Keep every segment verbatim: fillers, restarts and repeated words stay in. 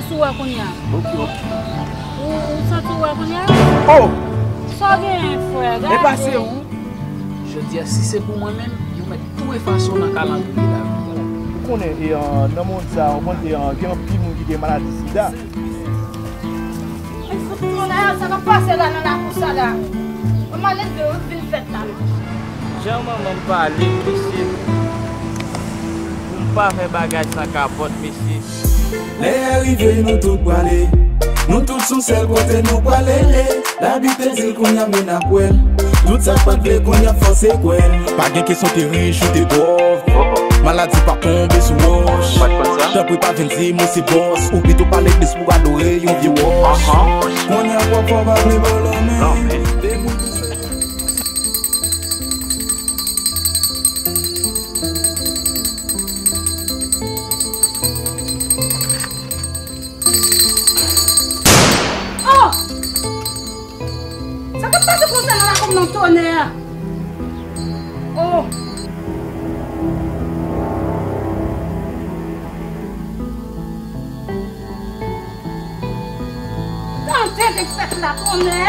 Sou wè kounye a. Ok, ok. Ou, ou santi w wè kounye a? Oh! Sa w genyen, frè? E pase ou? Jodi a, si se pou mwen menm, yo mèt tou efase w nan kalandriye lavi. Ou konnen, e, nan mond sa, ou konn, e, gen anpil moun ki gen maladi sida. Men fout tonnè, sa k ap pase la nan lakou sa la? Kòman leve yo vin fèt la menm? Jan manman m pale m, mesye, pou m pa fè bagay san kapòt, mesye. Lè a rive, nou tout prale. Nou tout sou sèl kote nou prale. Labi te di l, kounye a men n ap wè l. Tout sa k pa t vle, kounye a fòse kwè l. Pa gen kesyon te rich ou te pòv. Maladi pa tonbe sou wòch. Tanpri pa vin di m ou se bòs. Ou pito pa legliz pou adore yon vye wòch. Kounye a pòv pa vle ba w lanmen. Depi w tou se Oh! Sa k ap pase konsa nan lakou m nan, tonnè? Oh! Tande de fèt la, tonnè!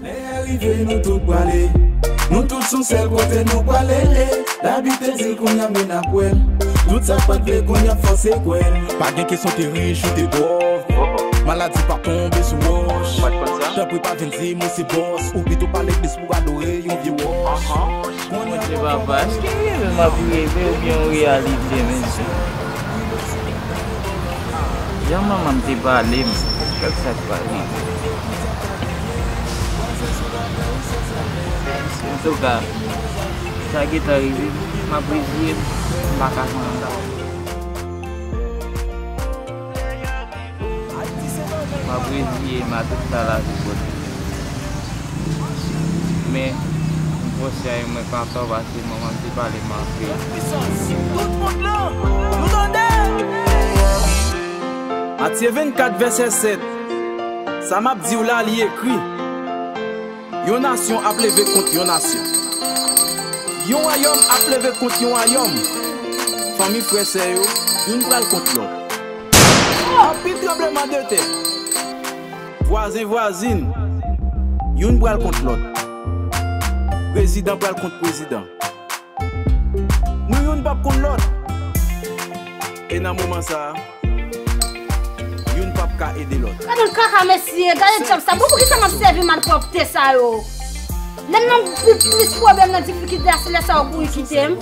Lè a rive, nou tout prale. Nou tout sou sèl kote nou prale. Labi te di l, kounye a men n ap wè l. Tout sa k pa t vle, kounye a fòse kwè l. Pa gen kesyon te rich ou te pòv. Maladi pa tonbe sou wòch. Tanpri pa vin di m ou se bòs. Ou pito pa legliz pou adore yon vye wòch. Kounye a Bondye papa, èske reve m ap reve oubyen yon reyalite menm? Jan manman m te pale m, gad sa k pa rive. Antouka, sa gentan rive, m ap reziye m, m pa ka fè anyen. M ap reziye m a tout sa lavi pote. Men, m konsyan e mwen kontan paske manman m te pale m anpil. Matye vennkat vèsè sèt. Sa m ap di w la, li ekri. Yon nasyon ap leve kont yon nasyon. Yon wayòm ap leve kont yon wayòm. Fanmi, frè, sè yo, youn pral kont lòt. Anpil tranblemanntè. Vwazen, vwazin, youn pral kont lòt. Prezidan pral kont prezidan. Nou youn p ap konn lòt. E nan moman sa a, youn p ap ka ede lòt. Gade yon kaka, mesye, gade djab sa. Bon, poukisa m ap sèvi malpwòpte sa yo? Lè m nan pi-, plis pwoblèm, nan difikilte a, se lè sa yo kouri kite m.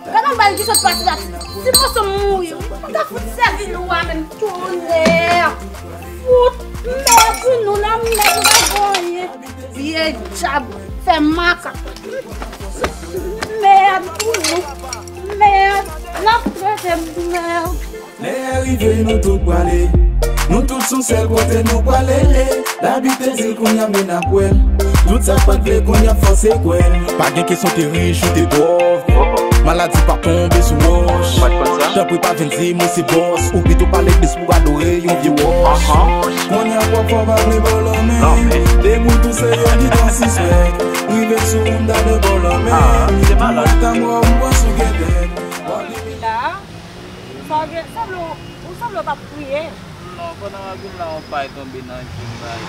Gade yon bagay ki sot pase la. Si moso m mouri, m ta fout sèvi nou a menm, tonnè. Fout mèd pou nou la, mèd nou pa gen anyen. Vye djab, fè makak. Mèd pou nou. Mèd, n ap trete m mèd. Lè a rive, nou tout prale. Nou tout sou sèl kote nou prale. Labi te di l, kounye a men n ap wè l. Tout sa k pa t vle, kounye a fòse kwè l. Pa gen kesyon te rich ou te pòv. Maladi pa tonbe sou wòch. Tanpri pa vin di m ou se bòs. Ou pito pa legliz pou adore yon vye wòch. Kounye a pòv pa vle ba w lanmen. Depi w tou se yo ki t ap sispèk. Rive sou moun ta dwe ba w lanmen. Pou mwen ta mò, m pran sou gètèt. Sa gen, sanble w, ou sanble w t ap kriye. Non, pandan w ap vin la, yon pay tonbe nan je m, bay.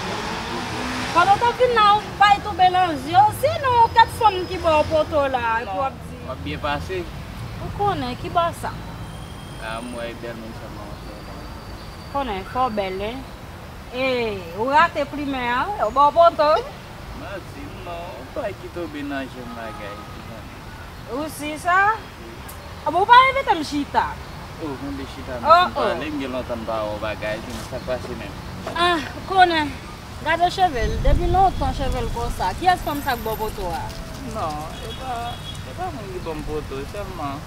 Pandan w t ap vin la, yon pay tonbe nan je w? Sinon, kèk fanm ki bò poto la, epi w ap di. W ap byen pase. Ou konnen, ki bò sa? A, m wè e bèl moun sèlman w ap wè la. Konnen, fò w bèl, en. E, ou rate plimen an, wi, ou bò poto, wi. Manti, non, yon pay ki tonbe nan je m, bagay, ti zanmi. Ou si sa? Wi. Anben, ou pa envite m chita. Oh, mande chita, nou fin pale, m gen lontan m pa wè w bagay, di m sa k pase menm. Ah, konnen. Gade cheve l, depi lontan cheve l konsa. Kiyès fanm sa k bò poto a? Non, e pa, e pa moun ki bò m poto, sèlman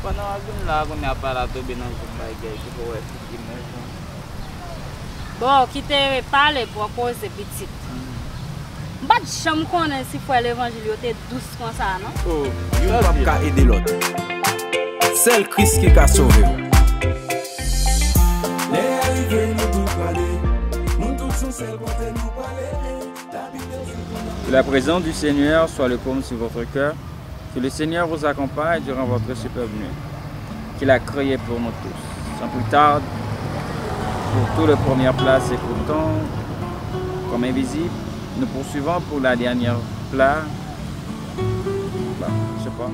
pandan w ap vin la, kounye a pay la tonbe nan je m, bagay, ki fè w wè figi m, wi. Bon, kite pale, pran koze, pitit. M pa t janm konnen si frè levanjil yo te dous konsa, non. Oh, youn p ap ka ede lòt. Sèl Kris ki ka sove w. Lè a rive, nou tout prale. Nou tout sou sèl kote nou prale. Que la présence du Seigneur soit le calme sur votre cœur. Que le Seigneur vous accompagne durant votre superbe nuit qu'il a créée pour nous tous. Sans plus tarder, pour tous les premières places, écoutons comme invisible. Nous poursuivons pour la dernière place. Bon, je sais pas.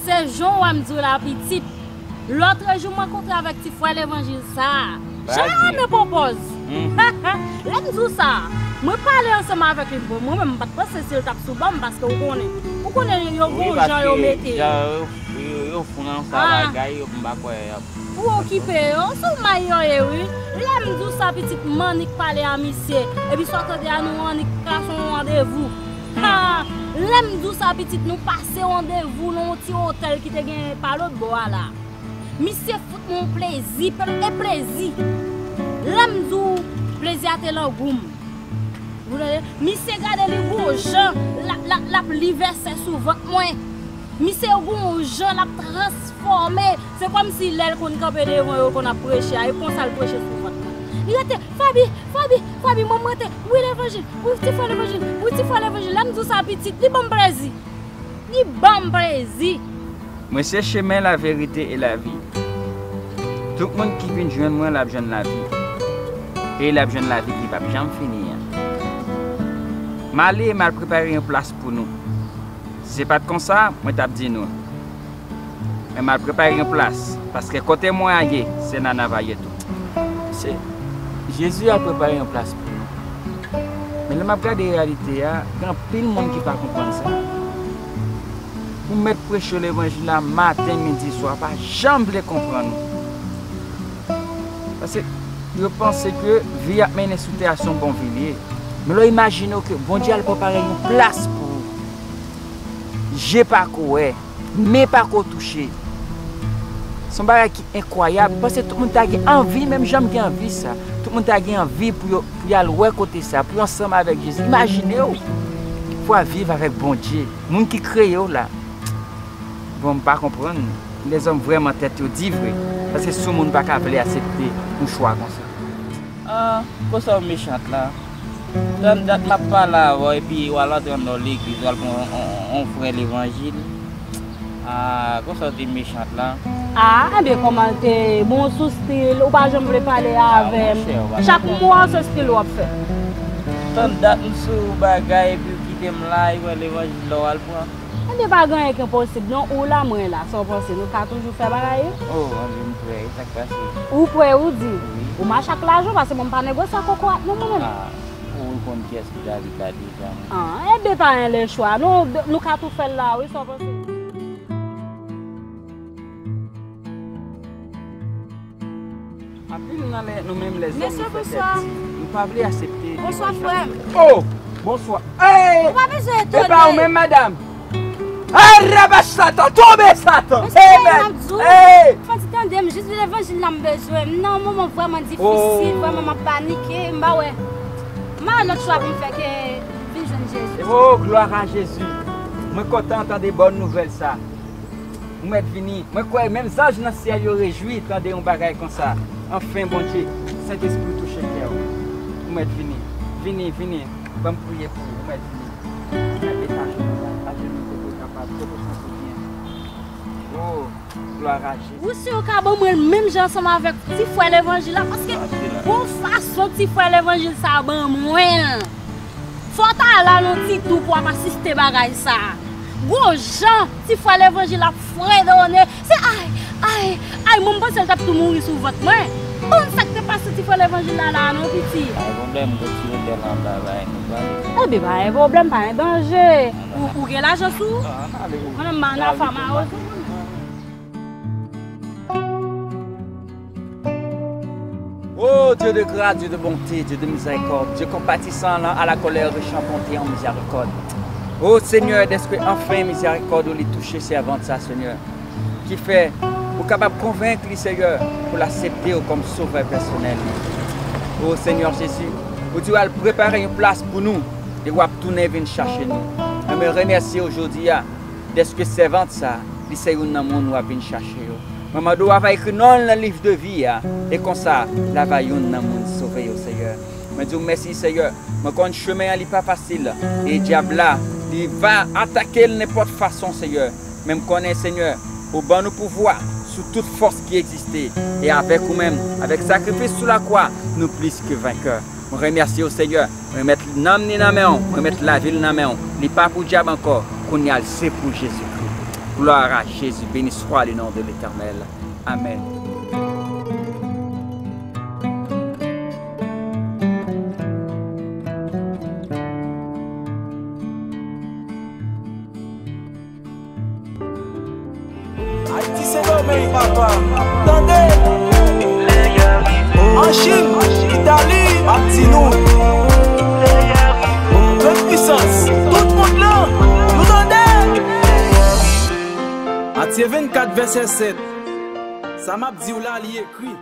Se jan w a m di w la pitit. Lòtrejou, mwen kontre avèk ti frè levanjil sa a. Jan l renmen pran pòz. Lè m di w sa, mwen pale ansanm avèk li. Bon, mwen menm, m pa t panse si l t ap sou ban m, paske ou konnen. Ou konnen yo gon jan yo mete yo. Yo, yo, yo fran sa bagay, yo m pa kwè y ap. Ou okipe yo, se w may yo ye, wi. Lè m di w sa, pitit, m annik pale a misye. Epi sa w tande a, nou annik kase yon randevou. Ha! Lè m di w sa, pitit, nou pase randevou nan yon ti otèl ki te gen pa lòt bò a la. Misye fout mwen yon plezi, pe-, e plezi. Lè m di w, plezi a te lan gou m. Ou tande? Misye gade li gon jan, l ap, l ap, l ap li vèsè sou vant mwen. Misye gon jan, l ap transfòme. Se kòmsi lè l konn kanpe devan yo, l konn ap preche a, e konsa l preche sou vant mwen. Li rete, Faby, Faby, Faby, mwen m rete, wi levanjil, wi ti frè levanjil, wi ti frè levanjil. Lè m di w sa pitit, li ban m plezi. Li ban m plezi. Mwen se chemen, laverite e lavi. Tout moun ki vin jwenn mwen, l ap jwenn lavi. E l ap jwenn lavi ki p ap janm fini an. M ale, m al prepare yon plas pou nou. Si se pa t konsa, mwen t ap di nou. Men m al prepare yon plas, paske kote mwen a ye, se la n ava ye tou. Se Jezi al prepare yon plas pou nou. Men lè m ap gade reyalite a, gen anpil moun ki pa konprann sa. Ou mèt preche levanjil la maten, midi, swa, pa janm vle konprann ou. Paske yo panse ke vi y ap mennen sou tè a se yon bon vi l ye. Men lè w imajine w ke Bondye al prepare yon plas pou ou, je pa ko wè, men pa ko touche. Se yon bagay ki enkwayab. Paske tout moun ta gen anvi, menm jan m gen anvi sa. Tout moun ta gen anvi pou yo, pou y al wè kote sa, pou yo ansanm avèk Jezi. Imajine w, pou w al viv avèk Bondye, moun ki kreye w la. Bon, m pa konprann. Lèzòm vrèman tèt yo di vre. Paske si yon moun pa ka vle aksepte yon chwa konsa. Ah, konsa w mechant la. Tann dat m ap pale avè w epi w al antre anndan yon legliz, w al pran yon, yon, yon frè levanjil. Ah, konsa w te mechant la. Ah, enben kòman te bon sou stil, ou pa janm vle pale avè m. Chak mwa se stil w ap fè. Tann dat m sou bagay epi w kite m la, yon frè levanjil la w al pran. Ebyen pa gen anyen ki enposib non, ou la mwen la, sa w panse, nou ka toujou fè bagay wi? Oh, anvi m prè, e sa k pase? Ou prè ou di? Wi. Ou mache ak lajan, paske mwen m pa negosye ak kokorat non mwen menm. Ah, ou konn kiyès ki ta vle gade jan mwen. Ah, ebyen pa gen lechwa non, nou ka tou fè l la wi, sa w panse? Anpil nan lè, nou menm lèzòm, nou fè tèt di. Nou pa vle aksepte. Bonswa, frè m. Oh! Bonswa. Hey! Ou pa bezwen etone. E pa ou menm, madanm? Hey, rabach Satan, tonbe Satan! Amen. Hey! Fò ti tande m, jis levanjil la m bezwen. M nan yon moman vrèman difisil, vrèman m ap panike, m pa wè. M pa wè lòt chwa pou m fè ke vin jwenn Jezi. Oh, gloire à Jésus! Mwen kontan tande bòn nouvèl sa. Ou mèt vini. Mwen kwè menm zanj nan syèl yo rejwi tande yon bagay konsa. Anfen, Bondye, Sentespri touche kè w. Ou mèt vini. Vini, vini. Ban m priye pou ou. Ou mèt vini. Ou mèt met ajenou la. Ajenou kote w kapab, kote w santi w byen. Oh, gloire à Jésus. Ou si w ka ban mwen l menm jan ansanm avèk ti frè levanjil la, paske gon fason ti frè levanjil sa ban mwen l. Fò w ta al al yon ti tou pou w ap asiste bagay sa a. Gon jan ti frè levanjil ap fredone. Se ay, ay, ay, mwen m panse l t ap tou mouri sou vant mwen. Konn sa k te pase ti frè levanjil la la a non, piti. Pa gen pwoblèm, gon ti otèl anba bagay nou prale. Ebyen, pa gen pwoblèm, pa gen danje. Ou, ou gen lajan sou ou? Mwen menm m a nan famawo sou mwen. Oh Dieu de grâce, Dieu de bonté, Dieu de miséricorde, Dieu compatissant, lent à la colère, riche en bonté, en miséricorde. Oh Seigneur, deske anfen mizerikòd ou li touche sèvant sa, Senyè, ki fè ou kapab konvenk li, Senyè, pou l aksepte w kòm sovè pèsonèl li. Oh Senyè Jezi, ou di w al prepare yon plas pou nou e w ap tounen vin chache nou. Mwen remèsye w jodi a, deske sèvant sa, li se youn nan moun w ap vin chache yo. Mwen mande w ava ekri non l nan liv de vi a, e konsa, l ava youn nan moun sove yo, Seyè. Mwen di w mèsi, Seyè. Mwen konn chemen an, li pa fasil, e dyab la, li va atake l nenpòt fason, Seyè. Men m konnen, Senyè, ou ban nou pouvwa sou tout fòs ki egziste. E avèk ou menm, avèk sakrifis sou lakwa, nou plis ke venkè. Mwen remèsye w, Senyè. Mwen remèt nanm ni nan men w. Mwen remèt lavi l nan men w. Li pa pou dyab ankò. Kounye a, l se pou Jezikri. Gloire à Jésus. Béni soit le nom de l'Éternel. Amèn. Ayiti Sendomeng, papa. Tande! An Chin, Itali, ap di nou. Gran pwisans, tout mond lan, nou tande! Matye vennkat, vèsè sèt. Sa m ap di w la, li ekri.